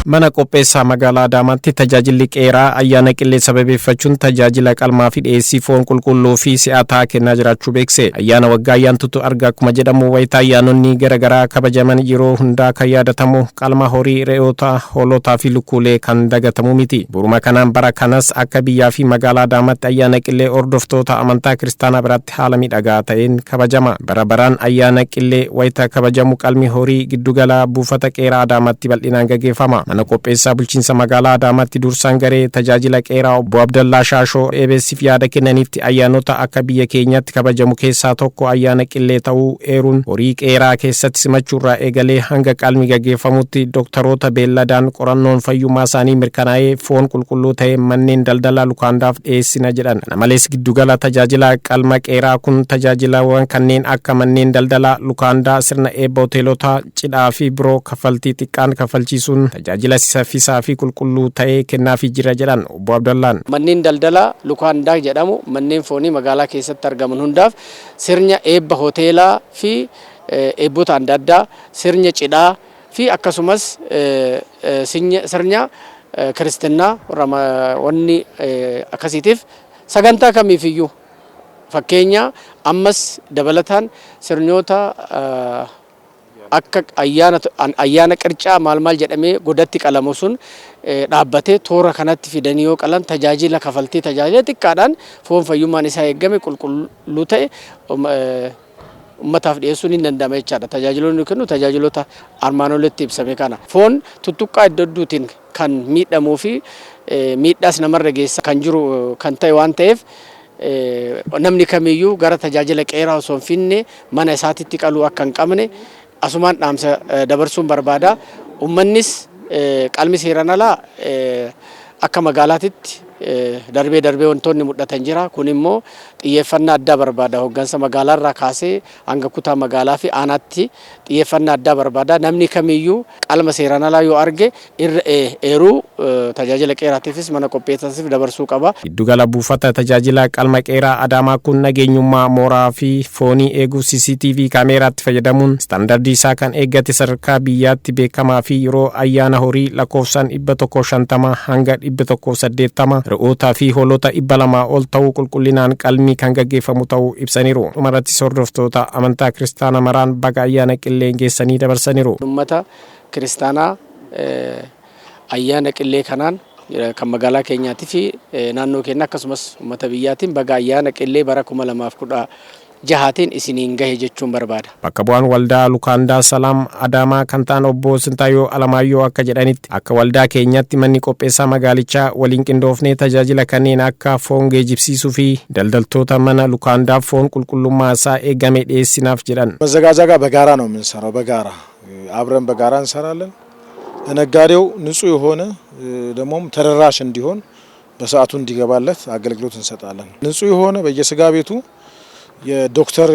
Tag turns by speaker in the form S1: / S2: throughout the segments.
S1: Mana qopheessaa magaalaa Adaamaatti tajaajilli qeeraa ayyaana qillee sababeeffachuun tajaajila qalmaa fi dhiyeessii foon qulqulluu fi si'ataa kennaa jiraachuu beekse. Ayyaana waggaa ayyaantutu arga akkuma jedhamu, wayitaa ayyaanonni garaagaraa kabajaman yeroo hundaa kan yaadatamu qalma horii re'oota, hoolotaa fi lukkuulee kan dagatamu miti. Buruma kanaan bara kanas akka biyyaa fi magaalaa Adaamaatti ayyaana qillee hordoftoota amantaa kiristaanaa biratti haala miidhagaa ta'een kabajama. Bara baraan ayyaana qillee wayita kabajamu qalmi horii giddugala buufata qeeraa Adaamaatti bal'inaan gaggeeffama. Mana qopheessaa bulchiinsa magaalaa Adaamaatti dursaan garee tajaajila qeeraa obbo Abdallaa Shaashoo EBS'f yaada kennanitti, ayyaanota akka biyya keenyaatti kabajamu keessaa tokko ayyaana qillee ta'uu eeruun, horii qeeraa keessatti simachuurraa eegalee hanga qalmi gaggeeffamutti dooktaroota beelladaan qorannoon fayyummaa isaanii mirkanaa'ee foon qulqulluu ta'e manneen daldala lukaandaaf dhiyeessina jedhan. Kana malees giddugala tajaajila qalma qeeraa kun tajaajilawwan kanneen akka manneen daldalaa lukaandaa, sirna eebba hoteelotaa, cidhaa fi biroo kaffaltii xiqqaan kaffalchiisuun tajaajila saffisaa fi qulqulluu ta'ee kennaafii jira jedhan obbo Abdallaan.
S2: Manneen daldalaa lukaandaa jedhamu manneen foonii magaalaa keessatti argaman hundaaf sirna eebba hoteelaa fi eebbota adda addaa, sirna cidhaa fi akkasumas sirna kiristinnaa wanni akkasiitiif sagantaa kamiifiyyuu, fakkeenya ammas dabalataan sirnoota akka ayyaana qircaa maal maal jedhamee godatti qalamu sun dhaabbatee toora kanatti fidanii yoo qalan, tajaajila kafaltii tajaajila xiqqaadhaan foon fayyummaan isaa eeggame qulqulluu ta'e ummataaf dhiyeessuun hin danda'ama jechaadha. Tajaajiloonni kennu tajaajiloota armaan olitti ibsame kana. Foon tuttuqqaa iddoo hedduutiin kan miidhamuu fi miidhaas namarra geessa kan jiru kan ta'e waan ta'eef, namni kamiyyuu gara tajaajila qeeraa osoo hin finne mana isaatitti qaluu akka hin qabne asumaan dhaamsa dabarsuun barbaada. Uummannis qalmi seeraan alaa akka magaalaatitti darbee darbee wantoonni mul'atan jira. Kun immoo xiyyeeffannaa addaa barbaada. Hooggansa magaalaarraa kaasee hanga kutaa magaalaa fi aanaatti xiyyeeffannaa addaa barbaada. Namni kamiyyuu qalma seeraan alaa yoo arge irra eeruu tajaajila qeeraatiifis mana qopheessaatiif dabarsuu qaba.
S1: Giddugala buufata tajaajila qalma qeeraa Adaamaa kun nageenyummaa mooraa fi foonii eeguuf CCTV kaameeraatti fayyadamuun istaandardii isaa kan eeggate, sadarkaa biyyaatti beekamaa fi yeroo ayyaana horii lakkoofsaan 150 hanga 180, re'ootaa fi hoolota 200 ol ta'uu qulqullinaan qalmii kan gaggeeffamu ta'uu ibsaniiru. Dhumarrattis hordoftoota amantaa kiristaanaa maraan baga ayyaana qilleen geessanii dabarsaniiru.
S2: Uummata kiristaanaa ayyaana qillee kanaan kan magaalaa keenyaatii fi naannoo keenya akkasumas uummata biyyaatiin baga ayyaana qillee bara 2016n isiniin gahe jechuun barbaada.
S1: Bakka bu'aan waldaa Lukaandaa Salaam Adaamaa kan ta'an obbo Sintaayyoo Alamaayyoo akka jedhanitti, akka waldaa keenyaatti manni qopheessaa magaalichaa waliin qindoofnee tajaajila kanneen akka foon geejibsiisuu fi daldaltoota mana lukaandaaf foon qulqullummaa isaa eegame dhiyeessinaaf jedhan.
S3: መዘጋጃ ጋር በጋራ ነው የምንሰራው። በጋራ አብረን በጋራ እንሰራለን። ለነጋዴው ንጹህ የሆነ ደግሞም ተደራሽ እንዲሆን በሰዓቱ እንዲገባለት አገልግሎት እንሰጣለን። ንጹህ የሆነ በየስጋ ቤቱ የዶክተር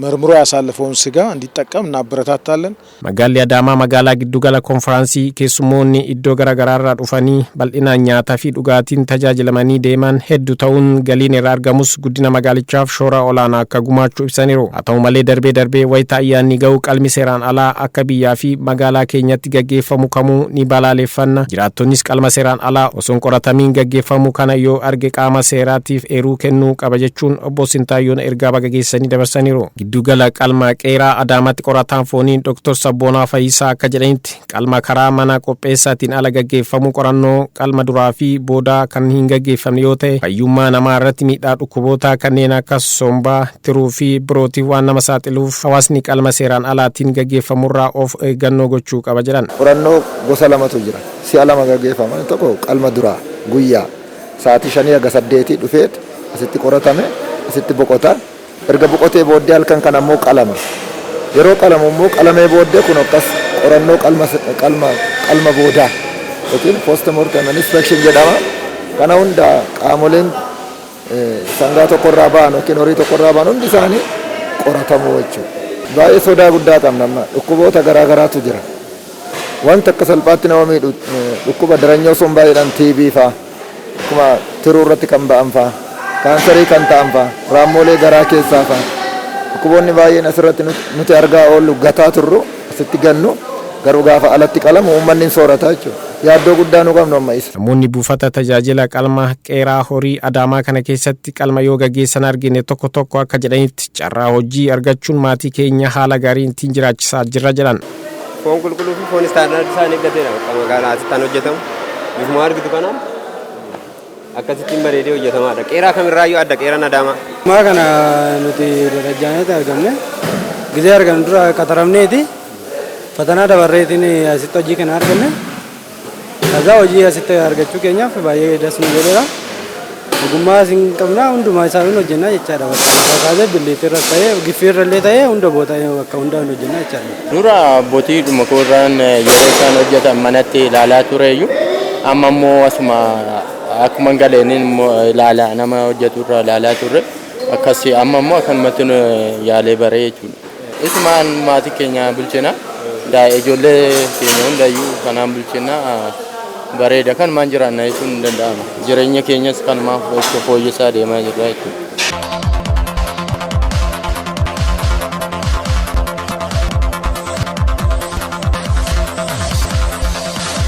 S3: መርምሮ ያሳለፈውን ስጋ እንዲጠቀም እናበረታታለን።
S1: Magaalli Adaamaa magaalaa giddugala konfiraansii keessummoonni iddoo garaagaraarraa dhufanii bal'inaan nyaataa fi dhugaatiin tajaajilamanii deeman hedduu ta'uun, galiin irraa argamus guddina magaalichaaf shoora olaanaa akka gumaachuu ibsaniiru. Haa ta'u malee darbee darbee wayita ayyaanni ga'u qalmi seeraan alaa akka biyyaa fi magaalaa keenyatti gaggeeffamu kamuu ni balaaleffanna. Jiraattonnis qalma seeraan alaa osoo hin qoratamiin gaggeeffamu kana yoo arge qaama seeraatiif eeruu kennuu qaba jechuun obbo Sintaayyoon ergaa baga geessanii dabarsaniiru. Giddugala qalma qeeraa Adaamaatti qorataan foonii Dr. Sabboonaa Fayyisaa akka jedhanitti, qalma karaa mana qopheessaatiin ala gaggeeffamu qorannoo qalma duraa fi boodaa kan hin gaggeeffamne yoo ta'e, fayyummaa namaa irratti miidhaa dhukkuboota kanneen akka sombaa, tiruu fi birootiif waan nama saaxiluuf, hawaasni qalma seeraan alaatiin gaggeeffamurraa of eeggannoo gochuu qaba jedhan.
S4: Qorannoo gosa lamatu jira. Si'a lama gaggeeffama. Tokko qalma duraa guyyaa sa'aatii 5 haga 8 dhufeet asitti qoratame, asitti boqota. Erga boqotee booddee halkan kana immoo qalama. Yeroo qalamu immoo qalamee booddee kun akkas qorannoo qalma qalma qalma boodaa yookiin post mortem inspection jedhama. Kana hunda qaamoleen sangaa tokkorraa ba'an yookiin horii tokkorraa ba'an hundi isaanii qoratamu jechuudha. Baay'ee sodaa guddaa qabna, amma dhukkuboota garaa garaatu jira. Wanta akka salphaatti nama miidhu, dhukkuba daranyoo sombaa jedhan, TB faa, akkuma tiruu irratti kan ba'an faa, kaansarii kan ta'an faa, raammoolee garaa keessaa faa. Dhukkuboonni baay'een asirratti nuti argaa oollu gataa turru, asitti gannu, garuu gaafa alatti qalamu uummanni hin soorata jechuudha. Yaaddoo guddaa nu qabnu amma isa.
S1: Namoonni buufata tajaajila qalma qeeraa horii Adaamaa kana keessatti qalma yoo gaggeessan argine tokko tokko akka jedhanitti, carraa hojii argachuun maatii keenya haala gaariin ittiin jiraachisaa jirra jedhan.
S5: Foon qulqulluu fi foon istaandaardii isaan eeggateedha. Magaalaa asitti kan hojjetamu. Bifuma argitu kanaan akkasittiin bareedee hojjetamaadha. Qeeraa kamirraayyuu adda qeeraan Adaamaa.
S6: Ammaa kana nuti darajjaaneeti argamne. Gizee argamne dura qaxaramneeti. Fatanaa dabarreetiin asitti hojii kana arganne. Kaza hojii asitti argachuu keenyaaf baay'ee das nu godheera. Ogummaa isin qabna, hundumaa isaa hin hojjennaa jechaadha. Bakka lafaa kaasee billiitii irras ta'ee, giffii irra illee ta'ee, hunda boota bakka hundaa hin hojjennaa jechaadha.
S7: Dura abbootiidhuma koorraan yeroo isaan hojjetan manatti ilaalaa tureyyuu, amma immoo asuma akkuma galeeniin immoo ilaalaa, nama hojjetu irraa ilaalaa turre. Akkasii amma immoo akkanumatti yaalee baree jechuudha. Isumaan maatii keenya bulchina. Ijoollee keenya hundayyuu kanaan bulchina, bareeda kanumaan jiraanna jechuun hin danda'ama. Jireenya keenyas kanumaan fooyyessaa deemaa jirra jechuudha.